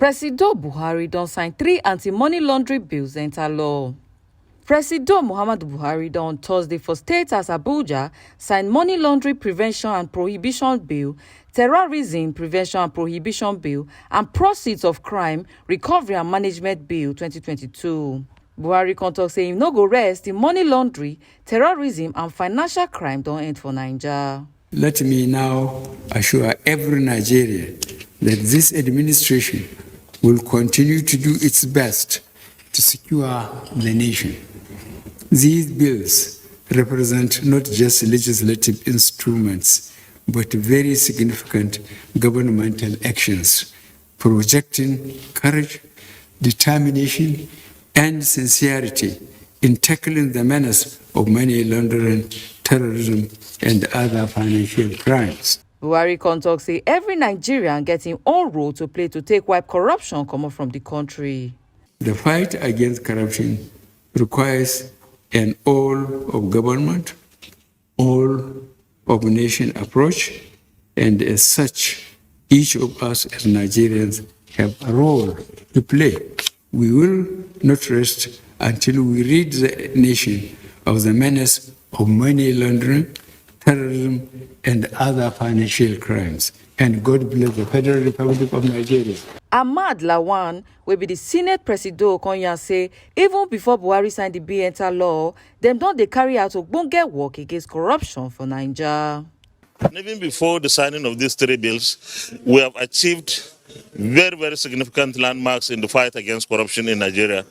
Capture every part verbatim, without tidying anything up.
Presido Buhari don sign three anti-money laundering bills enter law. Presido Muhammadu Buhari don on Thursday for State House Abuja sign Money Laundering Prevention and Prohibition Bill, Terrorism Prevention and Prohibition Bill, and Proceeds of Crime Recovery and Management Bill twenty twenty-two. Buhari come talk say him no go rest till money laundering, terrorism and financial crime don end for Naija. Let me now assure every Nigerian that this administration will continue to do its best to secure the nation. These bills represent not just legislative instruments, but very significant governmental actions, projecting courage, determination, and sincerity in tackling the menace of money laundering, terrorism, and other financial crimes. Buhari come talk say every Nigerian get him own role to play to take wipe corruption comot from the country. The fight against corruption requires an all of government, all of nation approach, and as such, each of us as Nigerians have a role to play. We will not rest until we rid the nation of the menace of money laundering, terrorism, and other financial crimes. And God bless the Federal Republic of Nigeria. Ahmad Lawan, wey be the Senate Presido, come yarn say even before Buhari sign the bill enter law, dem don dey carry out ogbonge work against corruption for Naija. And even before the signing of these three bills, we have achieved very, very significant landmarks in the fight against corruption in Nigeria.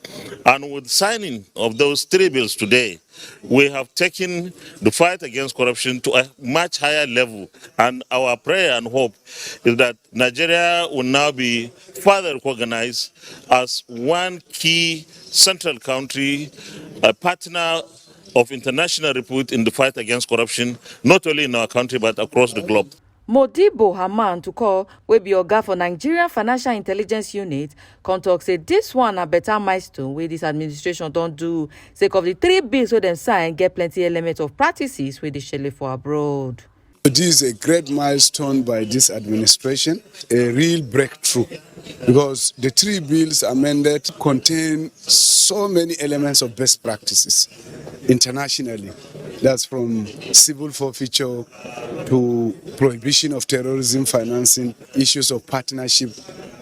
And with signing of those three bills today, we have taken the fight against corruption to a much higher level. And our prayer and hope is that Nigeria will now be further recognized as one key central country, a partner of international repute in the fight against corruption, not only in our country but across the globe. Modibo Haman Tukor, wey be oga for Nigeria Financial Intelligence Unit, come talk say this one na better milestone wey this administration don do, sake of the three bills wey dem sign get plenty element of practices wey dey shele for abroad. This is a great milestone by this administration, a real breakthrough, because the three bills amended contain so many elements of best practices internationally. That's from civil forfeiture to prohibition of terrorism financing, issues of partnership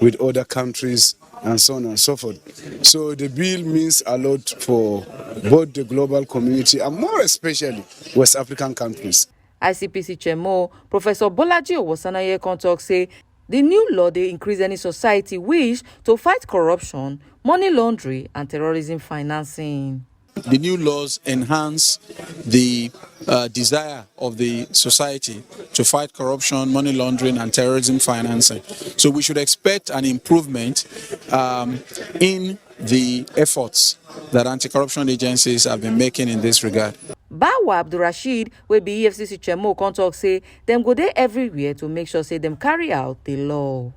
with other countries, and so on and so forth. So the bill means a lot for both the global community and more especially West African countries. I C P C chairman, Professor Bolaji Owosanaye, come talk say the new law dey increase any society wish to fight corruption, money laundering, and terrorism financing. The new laws enhance the uh, desire of the society to fight corruption, money laundering, and terrorism financing. So we should expect an improvement um, in the efforts that anti-corruption agencies have been making in this regard. Bawa Abdulrasheed, wey be E F C C chairman, come talk say dem go dey everywhere to make sure say dem carry out the law.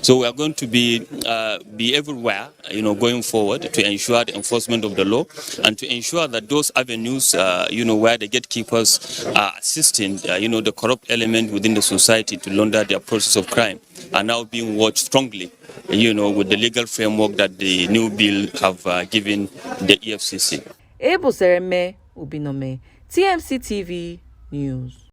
So we are going to be uh, be everywhere, you know, going forward to ensure the enforcement of the law and to ensure that those avenues, uh, you know, where the gatekeepers are assisting, uh, you know, the corrupt element within the society to launder their process of crime, are now being watched strongly, you know, with the legal framework that the new bill have uh, given the E F C C. Ebo Sereme Obinome, T M C T V News.